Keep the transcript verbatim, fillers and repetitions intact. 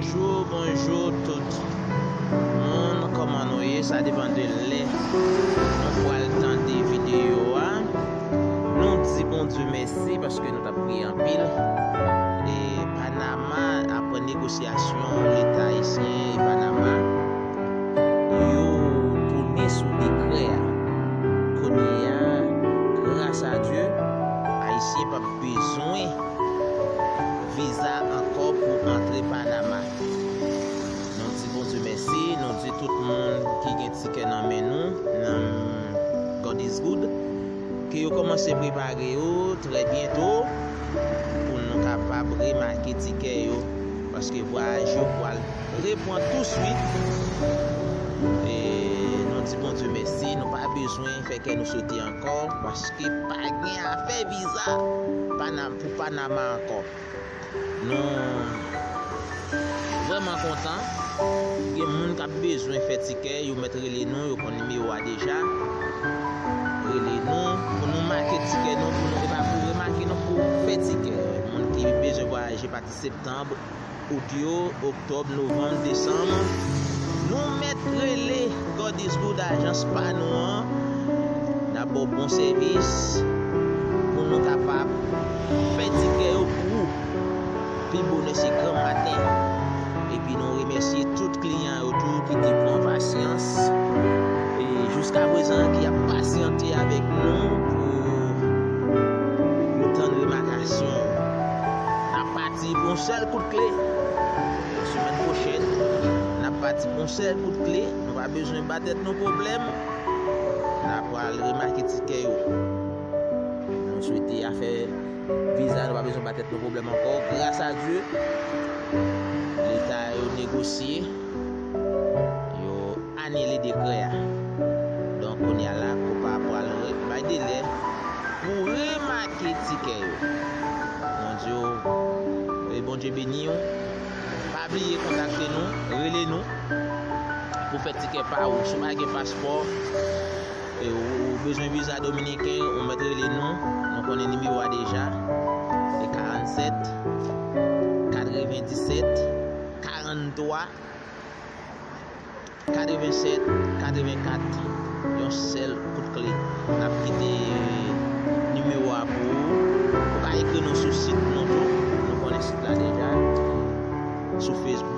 Bonjou, bonjou tout moun, kòman nou ye? Sa depann de lè nou pral tande videyo a. Nou di Bondye mèsi paske nou t ap priye anpil. E Panama, apre negosyasyon Leta ayisyen e Panama, yo tounen sou dekrè a. Kounye a, gras a Dye, Ayisyen p ap bezwen viza ankò pou antre Panama. Nou di Bondye mèsi, nou di tout moun ki gen tikè nan men nou, nan God is good, ke yo kòmanse prepare yo trè byento pou nou kapab remake tikè yo, paske vwayaj yo pral reprann touswit. E nou di Bondye mèsi, nou pa bezwen fè kè nou sote ankò, paske pa gen afè viza Panam-, pou Panama ankò. Nou vrèman kontan. Gen moun k ap bezwen fè tikè, yo mèt rele nou, yo konn nimewo a deja. Rele nou, pou nou make tikè nou, pou nou, e pa pou remake non, pou fè tikè. Moun ki bezwen vwayaje pati septanm, out yo, oktòb, novanm, desanm, nou mèt rele God is Good, ajans pa nou an. N ap ba w bon sèvis pou nou kapab fè tikè yo pou ou. Pi bonè se granmaten. Epi nou remèsye tout kliyan yo tou ki te pran pasyans e jiska prezan ki ap pasyante avèk nou pou nou tann remakasyon yo. N ap pati pou yon sèl kout kle. Semèn pwochèn, n ap pati pou yon sèl kout kle. Nou pa bezwen ba tèt nou pwoblèm. N ap pral remake tikè yo. Nou swete afè viza, nou pa bezwen ba tèt nou pwoblèm ankò. Gras a Dye, Leta yo negosye, yo anile dekrè a. Donk, kounye a la, Copa pral re-, bay delè pou remake tikè yo. Bondye, e Bondye beni w. Pa bliye kontakte nou, rele nou pou fè tikè pa ou. Si w pa gen paspò, e ou, ou bezwen viza dominiken, ou mèt rele nou. Nou konnen nimewo a deja. Se karannsèt, katrevendisèt, karanntwa, katrevensèt, katrevenkat. Yon sèl kout kle. N ap kite nimewo a pou ou. Ou ka ekri nou sou sit nou tou. Nou konnen sit la deja. Sou Facebook.